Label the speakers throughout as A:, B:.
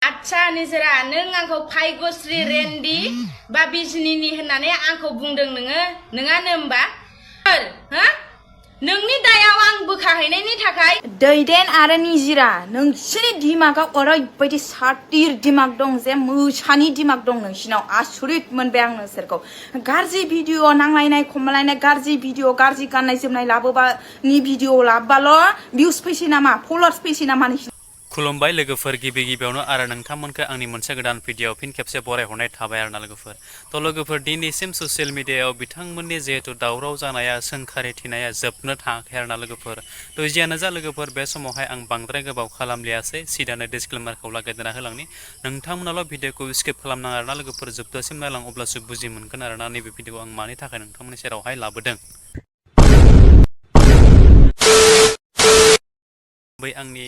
A: आच्छा निजरा नों आंखौ फाइगस्रि रेन्डि बा बिजनिनि होननानै आंखौ बुंदों नोङो नङानो होमबा हो नोंनि दायाव आं बोखाहैनायनि थाखाय
B: dwiden आरो निजरा नोंसिनि दिमागाव ओरैबायदि सातिर दिमाग दं जे मोसानि दिमाग दं नोंसिनाव आसुरित मोनबाय आं नोंसोरखौ गाज्रि भिडिअ नांलायनाय खमलायनाय गाज्रि भिडिअ गाज्रि गाननाय जोमनाय लाबोबानि भिडिअ लाबोबाल' भिउस फैसै नामा फलोवार्स फैसै नामा नोंसिना
C: खुलुमबाय लोगोफोर गिबियावनो आरो नोंथांमोनखौ आंनि मोनसे गोदान भिडिअ फिन खेबसे बरायहरनाय थाबाय आरोना लोगोफोर थ' लोगोफोर दिनैसिम ससियेल मिडियायाव बिथांमोननि जिहेतु दावराव जानाया सोंखारिथिनाया जोबनो थाङाखै आरोना लोगोफोर थ' जियानो जा लोगोफोर बे समावहाय आं बांद्राय गोबाव खालामलियासै सिदानो डिसक्लेमारखौ लागायदेरना होलांनि नोंथांमोनाल' भिडिअखौ स्किप खालामनाङा आरोना लोगोफोर जोबजासिम नायलां अब्लासो बुजि मोनगोन आरोना नैबे भिडिअखौ आं मानि थाखाय नोंथांमोननि सेरावहाय लाबोदों बै आंनि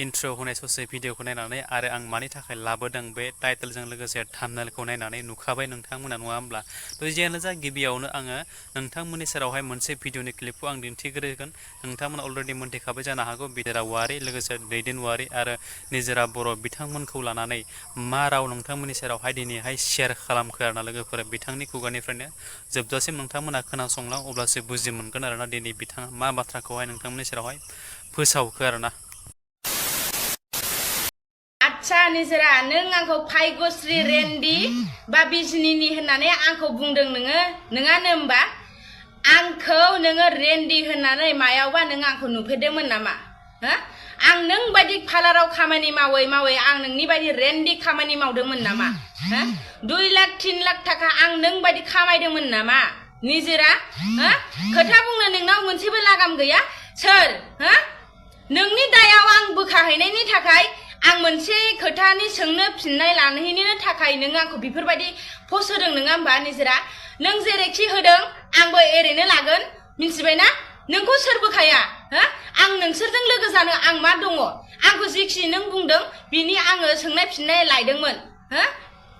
C: इन्ट्र' होनाय ससे भिडिअखौ नायनानै आरो आं मानि थाखाय लाबोदों बे टाइटेलजों लोगोसे थाम्बनेलखौ नायनानै नुखाबाय नोंथांमोना नङा होमब्ला थ' जियानो जा गिबियावनो आङो नोंथांमोननि सेरावहाय मोनसे भिडिअनि क्लिपखौ आं दिन्थिग्रोगोन नोंथांमोना अलरेडि मोनथिखाबाय जानो हागौ बिदारा वारि लोगोसे dwiden वारि आरो निजरा बर' बिथांमोनखौ लानानै मा राव नोंथांमोननि सेरावहाय दिनैहाय शेयार खालामखो आरोना लोगोफोर बिथांनि खुगानिफ्रायनो जोबजासिम नोंथांमोना खोनासंलां अब्लासो बुजि मोनगोन आरोना दिनै बिथाङा मा बाथ्राखौहाय नोंथांमोननि सेरावहाय फोसावखो आरोना
A: आच्छा निजरा नों आंखौ फाइगस्रि रेन्डि बा बिजनिनि होननानै आंखौ बुंदों नोङो नङानो होमबा आंखौ नोङो रेन्डि होननानै मायावबा नों आंखौ नुफेरदोंमोन नामा हो आं नों बायदि पार्लाराव खामानि मावै मावै आं नोंनि बायदि रेन्डि खामानि मावदोंमोन नामा हो 2 लाख 3 लाख थाखा आं नों बायदि खामायदोंमोन नामा निजरा हो खोथा बुंनो नोंनाव मोनसेबो लागाम गैया सोर हो नोंनि दायाव आं बोखाहैनायनि थाखाय आं मोनसे खोथानि सोंनो फिननाय लाहैनो थाखाय नों आंखौ बेफोरबायदि पस्ट होदों नङा होमबा निजरा नों जेरैखि होदों आंबो एरैनो लागोन मिन्थिबायना नोंखौ सोर बोखाया हो आं नोंसोरजों लोगो जानो आं मा दङ आंखौ जेखि नों बुंदों बिनि आङो सोंनाय फिननाय लायदोंमोन हो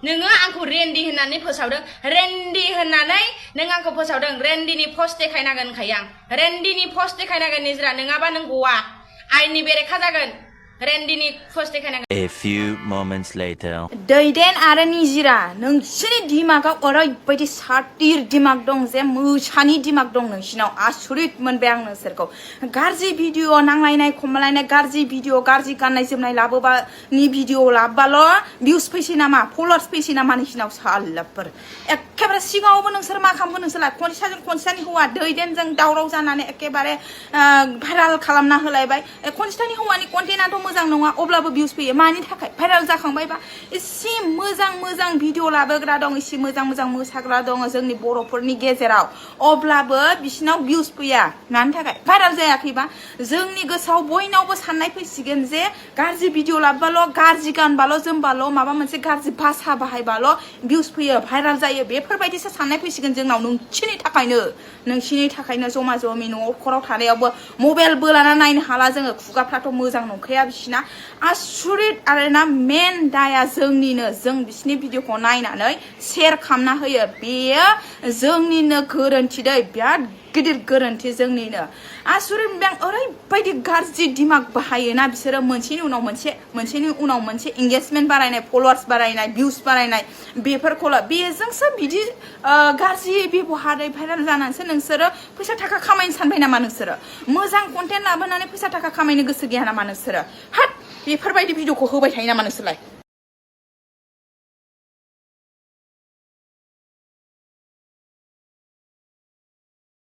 A: नोङो आंखौ रेन्डि होननानै फोसावदों रेन्डि होननानै नों आंखौ फोसावदों रेन्डिनि पस्ट देखायनांगोन होनखायो आं रेन्डिनि पस्ट देखायनांगोन निजरा नङाबा नों गवा आइननि बेरेखा जागोन रेन्डिनि post देखायनांगोन
D: A few moments later
B: dwiden आरो निजरा नोंसिनि दिमागाव ओरैबायदि सातिर दिमाग दं जे मोसानि दिमाग दं नोंसिनाव आसुरित मोनबाय आं नोंसोरखौ गाज्रि भिडिअ नांलायनाय खमलायनाय गाज्रि भिडिअ गाज्रि गाननाय जोमनाय लाबोबानि भिडिअ लाबोबाल' भिउस फैसै नामा फलोवार्स फैसै नामा नोंसिनाव सालाफोर एखेबारे सिगाङावबो नोंसोर मा खालामगोन नोंसोरलाय konjitani हौवा dwidenजों दावराव जानानै एखेबारे भाइराल खालामना होलायबाय konjitani हौवानि कन्टेन्टआथ' मोजां नङा अब्लाबो भिउस फैयो मानि थाखाय भाइराल जाखांबायबा एसे मोजां भिडिअ लाबोग्रा दं एसे मोजां मोसाग्रा दङ जोंनि बर'फोरनि गेजेराव अब्लाबो बिसिनाव भिउस फैया मानि थाखाय भाइराल जायाखैबा जोंनि गोसोआव बयनावबो साननाय फैसिगोन जे गाज्रि भिडिअ लाबोबाल' गाज्रि गानबाल' जोमबाल' माबा मोनसे गाज्रि भाषा बाहायबाल' भिउस फैयो भाइराल जायो बेफोरबायदिसो साननाय फैसिगोन जोंनाव नोंसिनि थाखायनो जमा जमि न'खराव थानायावबो मबाइल बोलाना नायनो हाला जोङो खुगाफ्राथ' मोजां नंखाया बिसिना आसुरित आरोना मेन दाया जोंनिनो जों बिसिनि भिडिअखौ नायनानै शेयार खालामना होयो बेयो जोंनिनो गोरोन्थि दै बिराद गिदिर गोरोन्थि जोंनिनो आसुरित ओरैबायदि गाज्रि दिमाग बाहायोना बिसोरो मोनसेनि उनाव मोनसे एंगेजमेन्ट बारायनाय फलोवार्स बारायनाय भिउस बारायनाय बेफोरखौल' बेजोंसो बिदि गाज्रि बेबहारै भाइराल जानानैसो नोंसोरो फैसा थाखा खामायनो सानबाय नामा नोंसोरो मोजां कन्टेन्ट लाबोनानै फैसा थाखा खामायनो गोसो गैया नामा नोंसोरो हाट बेफोरबायदि भिडिअखौ होबाय थायो नामा नोंसोरलाय